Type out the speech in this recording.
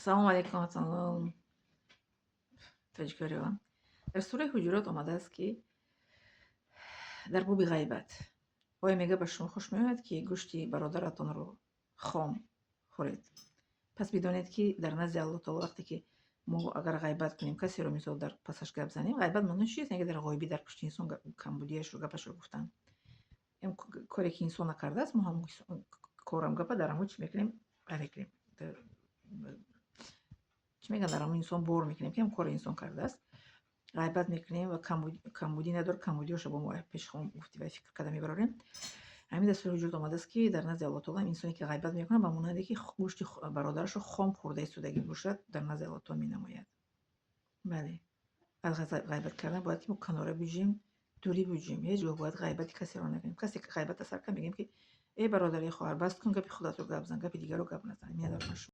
Ассалому алайкум, ватанлом тоҷикориён. Дар сураи Ҳуҷурот омадааст, ки дар боби ғайбат оя мега: «Ба шумо хуш меояд, ки гӯшти бародаратонро хом хӯред? Пас бидонед, ки дар назди Аллоҳ таоло, вақте ки мо агар ғайбат кунем, касеро, мисол, дар пасаш гап занем». Ғайбат маънои чист? Яъне дар ғоибӣ, дар пушти инсон камбудияшро, гапашро гуфтан. Коре ки инсон накардааст, мо ҳамон корам гапа дар ҳамон чӣ мекунем, мекунем, чӣ мегӯянд, дар ҳамон инсон бор мекунем, ки ҳам кори инсон кардааст. Ғайбат мекунем ва камбудӣ надорад, камбудиҳошо бо мо пеши гуфти ва фикр карда мебарорем. Ҳамин дар сураи Ҳуҷурот омадааст, ки дар назди Аллоҳ таоло инсоне ки ғайбат мекунад, ба монанде ки гӯшти бародарашро хом хӯрда истодагӣ бошад, дар назди Аллоҳ таоло менамояд. Бале, аз ғайбат кардан бояд ки мо канора биҷӯем, дурӣ биҷӯем. Ҳеҷ гоҳ бояд ғайбати касеро накунем. Касе ки ғайбата сар кард, мегӯем, ки эй бародар, эй хоҳар, бас кун, гапи худатро гап зан, гапи дигарро гап назан. Миннатдорам аз шумо.